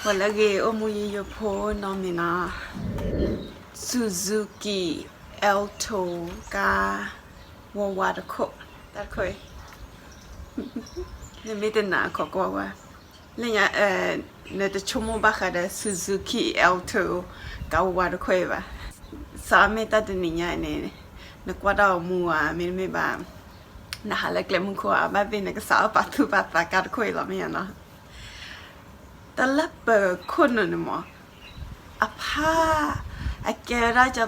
ပှၤလၢအဂ့ၤ အိၣ်မူယိယိဖိနီတမံၤနီၤ, Suzuki Alto ကါ ဝးဝးတခိၣ်, တၢ်တခိၣ်အံၤ နမ့ၢ်တနာ်ခိးကွၢ်ဝဲ, လၢညါ နတဆိကမိၣ်ဘၣ်ဃးဒီး Suzuki Alto ကါ ဝးဝးတခိၣ်အံၤဘၣ်. စးမ့ၢ်တၢ်တနံၤညါအံၤန့ၣ် နကွၢ်တၢ်အိၣ်မူဧါ မ့တမ့ၢ်ဘၣ် နဟးလၢကျဲမုၢ်ခိၣ်ဧါ ဘၣ်သ့ၣ်နကစးထီၣ်ပာ်သူၣ်ပာ်သးကါတခိၣ်အံၤလီၤ မ့ၢ်ဧါနီၤ. တၢ်လၢပခိၣ်နူာ်န့ၣ်မ့ၢ် အဖး အကဲဝဲဒၣ်ဒ်သိး ချံ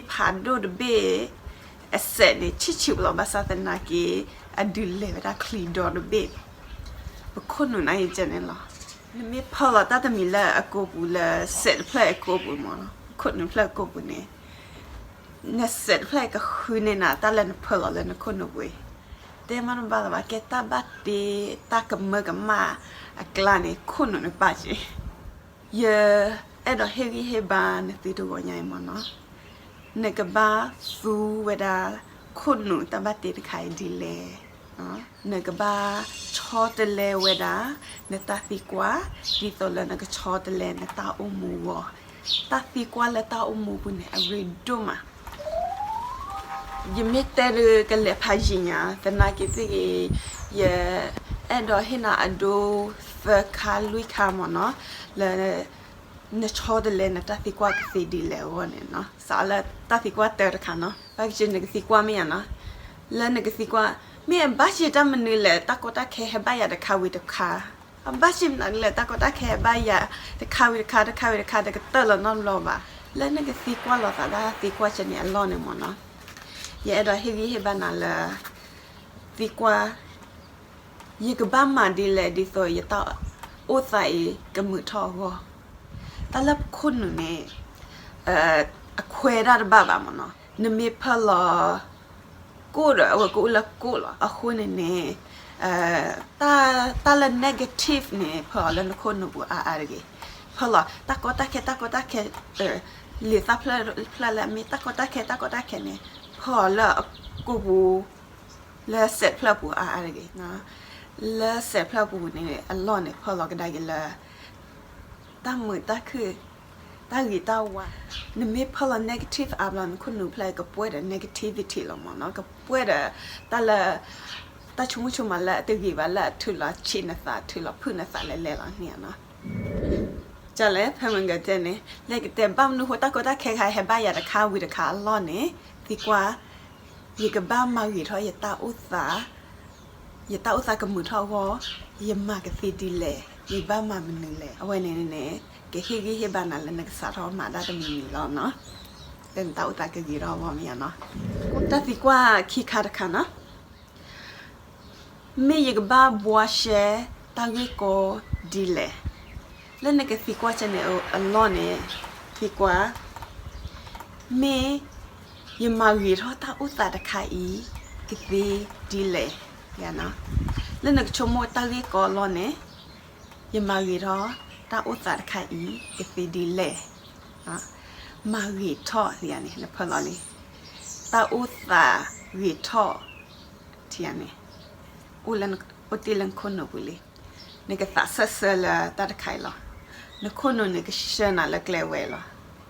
ဖးဒိၣ်တဘ့ၣ် အစဲးန့ၣ် ဆံးဆံးပလီၢ် ဘၣ်ဆၣ်သနာ်က့ အဒုးလဲၤဝဲဒၣ်ချံဒီတဘ့ၣ်, ပခိၣ်နူာ်န့ၣ်ယကဲန့ၣ်လီၤ. နမ့ၢ်ဖၢလီၤတၢ်တမံၤလၢအကိာ်ပူၤ လၢစဲးတဖျၢၣ်အကိာ်ပူၤမ့ၢ်နီၤ, ခိၣ်နူာ်တဖျၢၣ်အကိာ်ပူၤန့ၣ် နစဲးတဖျၢၣ်အံၤကဃုန့ၢ်နၤ တၢ်လၢနဖၢလီၤလၢနခိၣ်နူာ်ပူၤအံၤ, တဲမ့ၢ်တဘၣ်လၢၤဘၣ် ကဲတၢ်ဘၣ်တ့ တၢ်ကမၢကမၣ်အကျါန့ၣ် ခိၣ်နူာ်န့ၣ်ပာ်က့ၤ. ယအဲၣ်ဒိးဟ့ၣ်ဂံၢ်ဟ့ၣ်ဘါနသုတဂီၤညါအံၤမ့ၢ်နီၤ, နကဘၣ်သူဝဲဒၣ် ခိၣ်နူာ်တၢ်ဘၣ်တ့တခါအံၤဒ်လဲၣ် နကဘၣ်ဆီတလဲဝဲဒၣ် နတၢ်သံကွၢ် ဒ်သိးလၢနကဆီတလဲနတၢ်အိၣ်မူအဂီၢ်, တၢ်သံကွၢ်လၢတၢ်အိၣ်မူပူၤန့ၣ် အရ့ဒိၣ်မး. ယမ့ၢ်တဲဒုးကလဲၤဖးယံာ်ညါ သနာ်က့သ့ၣ်ဂ့ၤ, ယအဲၣ်ဒိးဟ့ၣ်နၤအဒိသၢခါလွံၢ်ခါမ့ၢ်နီၤ, လၢ နဆီတလဲနတၢ်သံကွၢ်ကသ့ဒ်လဲၣ်အဂီၢ်န့ၣ်နီၤ, စးလၢတၢ်သံကွၢ်တၢတခါနီၤ, ဘၣ်ကစၢ်နကသံကွၢ်မ့ၢ်ဧါနီၤ, လၢနကသံကွၢ် မ့ၢ်အဘၣ်စံးတၢ်မနုၤလဲၣ် တၢ်ကီတၢ်ခဲဟဲဘၣ်ယၤတခါဝံၤတခါ, အဘၣ်စံးမနုၤလဲၣ် တၢ်ကီတၢ်ခဲဟဲဘၣ်ယၤ တခါဝံၤတခါ တခါဝံၤတခါ တကတၢၢ်လီၤနီတဘျီဘၣ်, လၢနကသံကွၢ်လိာ်သးတၢ်သံကွၢ်ကဲန့ၣ်အလီၢ်န့ၣ်မ့ၢ်နီၤ, ယအဲၣ်ဒိးဟ့ၣ်ဂံၢ်ဟ့ၣ်ဘါနၤလၢ သံကွၢ် ယကဘၣ်မၤဒ်လဲၣ် ဒ်သိးယတၢ်အိၣ်သးအံၤကမုာ်ထီၣ်အဂီၢ်, တၢ်လၢပခိၣ်နူာ်န့ၣ် အခွဲးဒၣ်တဘၣ်ဘၣ်မ့ၢ်နီၤ, နမ့ၢ်ဖၢလီၤ ကိၣ်ဒီး အဝဲကအိၣ်လၢကိၣ်လီၤ. အဃိန့ၣ်န့ၣ် တၢ်လၢ negative န့ၣ် ဖၢအီၤလၢနခိၣ်နူာ်ပူၤအါအါတဂ့ၤ. ဖၢလီၤ တၢ်ကီတၢ်ခဲ တၢ်ကီတၢ်ခဲ လံာ်သၣ်ဖျၢၣ်ဖျၢၣ်လၢအမ့ၢ်တၢ်ကီတၢ်ခဲ တၢ်ကီတၢ်ခဲန့ၣ် ဖၢအီၤလၢအကိာ်ပူၤ လၢစဲးဖျၢၣ်ပူၤအါအါတဂ့ၤ. လၢစဲးဖျၢၣ်ပူၤန့ၣ် အလီၢ်န့ၣ် ဖၢလီၤကဒါက့ၤလၢ တၢ်မုာ်တၢ်ခုၣ် တၢ်ဂ့ၤတၢ်ဝါ, နမ့ၢ်ဖၢလီၤ negative အါဘျီ နခိၣ်နူာ်ဖျၢၣ်ကပှဲၤဒီး negativity လီၤမ့ၢ်နီၤ, ကပှဲၤဒီး တၢ်လၢ တၢ်ဆိကမိၣ်ဆိကမးလၢအတဂ့ၤဘၣ် လၢအထုးလီၤဆံးနသး ထုးလီၤဖုၣ်နသးလဲၤလဲၤလီၤန့ၣ်နီၤ. ကလဲၣ် ဖဲမုၢ်ဂၤတဲန့ၣ် လဲၤကတဲဘၣ်မနုၤဃိ တၢ်ကီတၢ်ခဲခါဟဲဘၣ်ယၤတခါဝံၤတခါအလီၢ်န့ၣ် သံကွၢ် ယကဘၣ်မၤဂ့ၤထီၣ်ယတၢ်အိၣ်သး ယတၢ်အိၣ်သးကမုာ်ထီၣ်အဂီၢ် ယမၤကသ့ဒ်လဲၣ်, ယဘၣ်မၤမနုၤလဲၣ်. အဝဲန့ၣ်န့ၣ် ကဟ့ၣ်ဂံၢ်ဟ့ၣ်ဘါနၤလၢနကစးထီၣ်မၤတၢ်တမံၤမံၤလီၤနီၤ, လၢနတၢ်အိၣ်သးကဂ့ၤထီၣ်အဂီၢ်မ့ၢ်နီၤ. တၢ်သံကွၢ်ခံခါတခါနီၤ မ့ၢ်ယကဘၣ်ဘှါရှဲတၢ်ဂ့ၢ်ကီဒ်လဲၣ်. လၢနကသံကွၢ်ကဲန့ၣ်အလီၢ်န့ၣ် သံကွၢ် မ့ၢ်ယမၤဂ့ၤထီၣ်တၢ်အိၣ်သးတခါအံၤ ကသ့ဒ်လဲၣ်. လၢနကဆိကမိၣ်တၢ်ဂ့ၢ်ကီအလီၢ်န့ၣ် ယမၤဂ့ၤထီၣ်တၢ်အိၣ်သးတခါအံၤ ကသ့ဒ်လဲၣ်. မၤဂ့ၤထီၣ်န့ၣ် နဖၢလီၤန့ၣ် တၢ်အိၣ်သးဂ့ၤထီၣ် ထံၣ်ဧါန့ၣ် အိၣ်တ့ၢ်လၢနခိၣ်နူာ်ပူၤလံ. နကသးစၢၢ်ဆၢလၢတၢ်တခါအံၤလီၤ. နခိၣ်နူာ်န့ၣ်ကဆှၢနၤလၢကျဲဝဲလီၤ.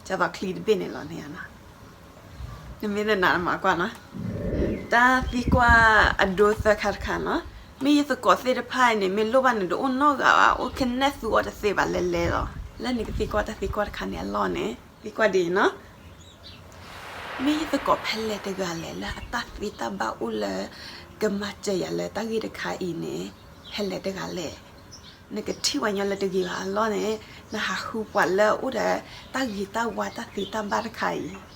ကသိးချံတဘ့ၣ်န့ၣ်လီၤန့ၣ်ဧါနီၤ. နမ့ၢ်တနာ်မၤကွၢ်နီၤ. တၢ်သံကွၢ်အဒိသၢခါတခါနီၤ. မ့ၢ်ယသကိးသ့ၣ်တဖၣ်အံၤန့ၣ် မ့ၢ်လိၣ်ဘၣ်န့ၣ် တအိၣ်နီတဂၤဘၣ်, အိၣ်ကနဲၣ်သူအီၤတသ့ဘၣ်လဲၤလဲၤလီၤ. လၢနကသံကွၢ်တၢ်သံကွၢ်တခါန့ၣ်အလီၢ်န့ၣ် သံကွၢ်ဒ်အံၤနီၤ. မ့ၢ်ယသကိးဖဲလဲၣ်တဂၤလဲၣ် လၢအတၢ်သ့တၢ်ဘၣ်အိၣ်လၢ ကမၤစၢၤယၤလၢတၢ်ဂ့ၢ်တခါအံၤန့ၣ် ဖဲလဲၣ်တဂၤလဲၣ်. နကထံၣ်ပှၤညီလၢတဂ့ၤဘၣ်အလီၢ်န့ၣ် နဟးဃုပှၤလၢအအိၣ်ဒီး တၢ်ဂ့ၤတၢ်ဝါတၢ်သ့တၢ်ဘၣ်တခါအံၤ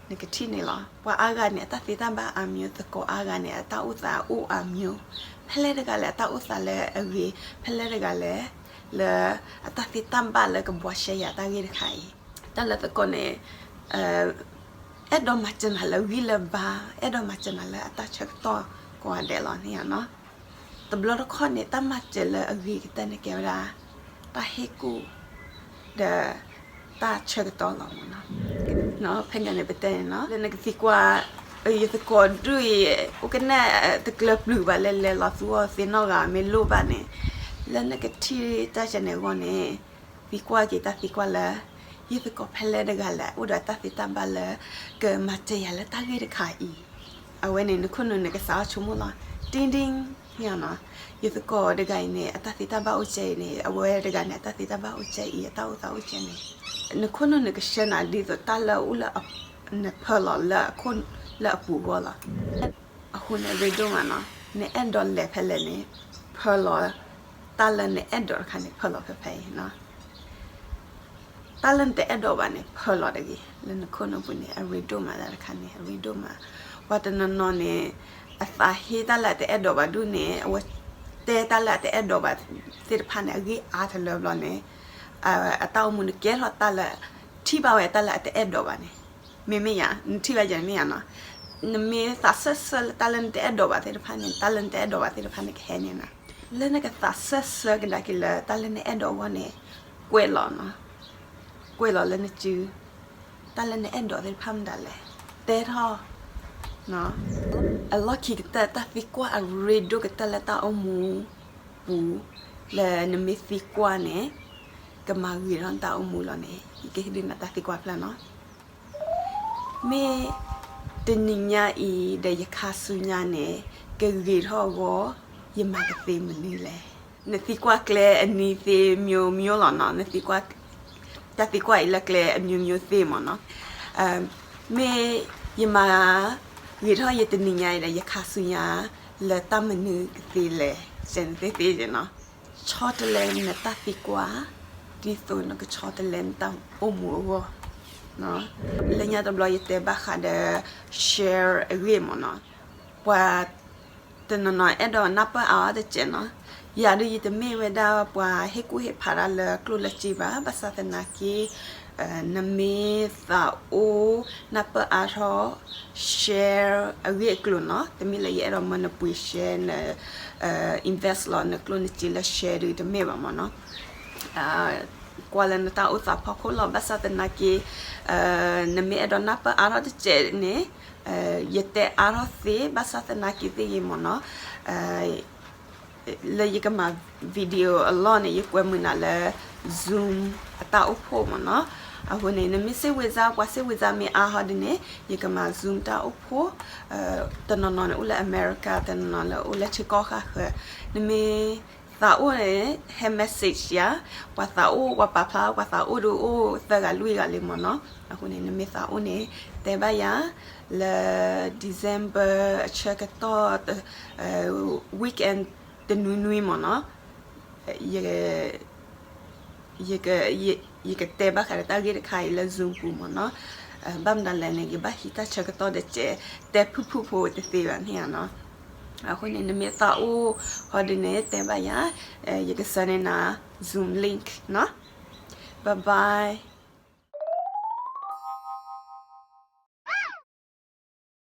နကထံၣ်န့ၣ်လီၤ. ပှၤအါဂၤန့ၣ် အတၢ်သ့တၢ်ဘၣ်အါမျိုး, သကိးအါဂၤန့ၣ် အတၢ်အိၣ်သးအိၣ်အါမျိုး, ဖဲလဲၣ်တဂၤလဲၣ် အတၢ်အိၣ်သးလၢအဂ့ၤ, ဖဲလဲၣ်တဂၤလဲၣ် လၢအတၢ်သ့တၢ်ဘၣ်လၢကဘှါရှဲယၤတၢ်ဂ့ၢ်တခါအံၤ. တၢ်လၢသကိးန့ၣ် အဲၣ်ဒိးမၤစၢၤနၤလၢဂံၢ်လၢဘါ, အဲၣ်ဒိးမၤစၢၤနၤလၢအတၢ်ဆၢကတီၢ်ကိးဂၤဒဲးလီၤန့ၣ်ဧါနီၤ. တဘျီတခီၣ်န့ၣ် တၢ်မၤစၢၤလၢအဂ့ၤကတၢၢ်န့ၣ်ကဲဝဲဒၣ် တၢ်ဟ့ၣ်ကူၣ် ဒီး တၢ်ဆၢကတီၢ်လီၤမ့ၢ်နီၤ. ဖဲန့ၣ်န့ၣ် ပတဲန့ၣ်နီၤ လၢနကသံကွၢ် ယသကိးဒုးအံၤ အိၣ်ကနဲၣ်တကျၢၤပျုၤဘၣ်လဲၤလဲၤလီၤ သူအီၤသ့နီတဂၤ မ့ၢ်လိၣ်ဘၣ်န့ၣ် လၢနကထံၣ်တၢ်ကန့ၣ်အဂီၢ်န့ၣ်, သံကွၢ်က့ၤတၢ်သံကွၢ်လၢ ယသကိးဖဲလဲၣ်တဂၤလဲၣ် အိၣ်ဒီးတၢ်သ့တၢ်ဘၣ်လၢ ကမၤစၢၤယၤလၢတၢ်ဂ့ၢ်တခါအံၤ. အဝဲန့ၣ် နခိၣ်နူာ်နကစးထီၣ်ဆိကမိၣ်လီၤ. တ့ၢ်တ့ၢ်, ယသကိးတဂၤအံၤန့ၣ် အတၢ်သ့တၢ်ဘၣ်အိၣ်ကဲအံၤန့ၣ်, အဝဲတဂၤန့ၣ် အတၢ်သ့တၢ်ဘၣ်အိၣ်ကဲအံၤ, အတၢ်အိၣ်သးအိၣ်ကဲန့ၣ်, နခိၣ်နူာ်နကဆှၢနၤဒ်သိးတၢ်လၢအအိၣ်လၢ နဖၢလီၤလၢအခိၣ်လၢအပူၤအဂီၢ်လီၤ. အဃိန့ၣ် အရ့ဒိၣ်မးနီၤ, နအဲၣ်ဒိးလဲၤဖဲလဲၣ်န့ၣ်, ဖၢလီၤ တၢ်လၢနအဲၣ်ဒိးတခါန့ၣ် ဖၢလီၤဖဲဖဲအံၤနီၤ. တၢ်လၢနတအဲၣ်ဒိးဘၣ်န့ၣ် ဖၢလီၤတဂ့ၤ. လၢနခိၣ်နူာ်ပူၤန့ၣ် အရ့ဒိၣ်မးတၢ်တခါန့ၣ် အရ့ဒိၣ်မး. ပှၤတနီၤနီၤန့ၣ် အသးဟ့တၢ်လၢအတအဲၣ်ဒိးဘၣ်ဒူၣ်န့ၣ်, အဝဲတဲတၢ်လၢအတအဲၣ်ဒိးဘၣ်သ့ၣ်တဖၣ်န့ၣ် အဂ့ၢ်အါတလၢဘျီန့ၣ်, အတၢ်အိၣ်မူန့ၣ်ကဲထီၣ်တၢ်လၢ ထံၣ်ဘၣ်ဝဲတၢ်လၢအတအဲၣ်ဒိးဘၣ်န့ၣ်, မ့မ့ၢ်ယၤ နထံၣ်ဘၣ်ယၤမ့ၢ်ယၤနီၤ. နမ့ၢ်သးစၢၢ်ဆၢလၢတၢ်လၢနတအဲၣ်ဒိးဘၣ်သ့ၣ်တဖၣ်န့ၣ်, တၢ်လၢနတအဲၣ်ဒိးဘၣ်သ့ၣ်တဖၣ်န့ၣ်ကဟဲန့ၣ်နီၤ. လၢနကသးစၢၢ်ဆၢကဒါက့ၤလၢတၢ်လၢနအဲၣ်ဒိးအဂီၢ်န့ၣ်, ကွဲးလီၤနီၤ. ကွဲးလီၤလၢနစု, တၢ်လၢနအဲၣ်ဒိးသ့ၣ်တဖၣ်မတၤလဲၣ်, တဲထီၣ်. အလီၢ်ခံကတၢၢ် တၢ်သံကွၢ်အရ့ဒိၣ်ကတၢၢ်လၢတၢ်အိၣ်မူပူၤ, လၢနမ့ၢ်သံကွၢ်န့ၣ် ကမၤဂ့ၤထီၣ်နတၢ်အိၣ်မူလီၤန့ၣ်, ယကဟ့ၣ်ဒုးနၤတၢ်သံကွၢ်ဖျၢၣ်နီၤ. မ့ၢ်တနံၤညါအံၤဒီးယခါဆူညါန့ၣ် ကဂ့ၤထီၣ်အဂီၢ် ယမၤကသ့မနုၤလဲၣ်. နသံကွၢ်ကျဲအနံၤသ့ မျိုးမျိုးလီၤနီၤ, နသံကွၢ်, တၢ်သံကွၢ်အံၤလၢကျဲအမျိုးမျိုးသ့မ့ၢ်နီၤ. မ့ၢ်ယမၤဂ့ၤထီၣ်ယတနံၤညါအံၤဒီးယခါဆူညါ လၢတၢ်မနုၤကသ့လဲၣ်, စဲးနသ့သ့နီၤ. ဆီတလဲနတၢ်သံကွၢ် ဒ်သိးနကဆီတလဲနတၢ်အိၣ်မူအဂီၢ်. လၢညါတဘျီယတဲဘၣ်ဃးဒီး share အဂ့ၢ်မ့ၢ်နီၤ. ပှၤတနီၤနီၤအဲၣ်ဒိးနၢ်ပၢၢ်အါအီၤတစဲးနီၤ. ယၤဒုးယတမ့ၢ်ဝဲဒၣ်ပှၤဟ့ၣ်ကူၣ်ဟ့ၣ်ဖးတၢ်လၢကျိၣ်လၢစ့ဘၣ်, ဘၣ်ဆၣ်သနာ်က့ နမ့ၢ်သးအိၣ်နၢ်ပၢၢ်အါထီၣ် share အဂ့ၢ်အကျိၤနီၤ. တမ့ၢ်လၢယအဲၣ်ဒိးမၢနပှ့ၤ share န invest လီၤနကျိၣ်နစ့လၢ share ဒုးတမ့ၢ်ဘၣ်မ့ၢ်နီၤ. ကွၢ်လၢနတၢ်အိၣ်သးဖီခိၣ်လီၤ. ဘၣ်ဆၣ်သနာ်က့ နမ့ၢ်အဲၣ်ဒိးနၢ်ပၢၢ်အါထီၣ်တစဲးန့ၣ် ယတဲအါထီၣ်သ့ ဘၣ်ဆၣ်သနာ်က့သ့ဂ့ၤမ့ၢ်နီၤ. လၢယကမၤ video အလီၢ်န့ၣ် ယကွဲမုာ်နၤလၢ Zoom အတၢ်အိၣ်ဖှိၣ်မ့ၢ်နီၤ. အဃိန့ၣ် နမ့ၢ်စ့ၣ်ဝံၤစါ ပှၤစ့ၣ်ဝံၤစါမ့ၢ်အါဟီဒ်န့ၣ် ယကမၤ Zoom တၢ်အိၣ်ဖှိၣ်. တနီၤနီၤန့ၣ်အိၣ်လၢ America, တနီၤနီၤလၢအိၣ်လၢထံကီၢ်ဃၣ်ဃၢၤ. နမ့ၢ်သးအိၣ်န့ၣ် ဟဲ message ယၤ, ပှၤသးအိၣ် ပှၤပာ်ဖျါ ပှၤသးအိၣ်ဒုးအိၣ်သၢဂၤလွံၢ်ဂၤလံမ့ၢ်နီၤ. အဃိန့ၣ် နမ့ၢ်သးအိၣ်န့ၣ် တဲဘၣ်ယၤ လၢ December အဆၢကတီၢ် weekend တနွံနွံမ့ၢ်နီၤ. ယကတဲဘၣ်ဃးဒီးတၢ်ဂ့ၢ်တခါအံၤလၢ Zoom ပူၤမ့ၢ်နီၤ. ဘၣ်မနုၤလဲၣ်န့ၣ် ယဘၣ်ဟံးတၢ်ဆၢကတီၢ်ဒီးစဲး တဲဖုၣ်ဖုၣ်ဖိတသ့ဘၣ်န့ၣ်နီၤ. အဃိန့ၣ် နမ့ၢ်သးအိၣ်ဟီဒ်န့ၣ် တဲဘၣ်ယၤ, ယက send န့ၢ်နၤ Zoom link နီၤ. Bye bye.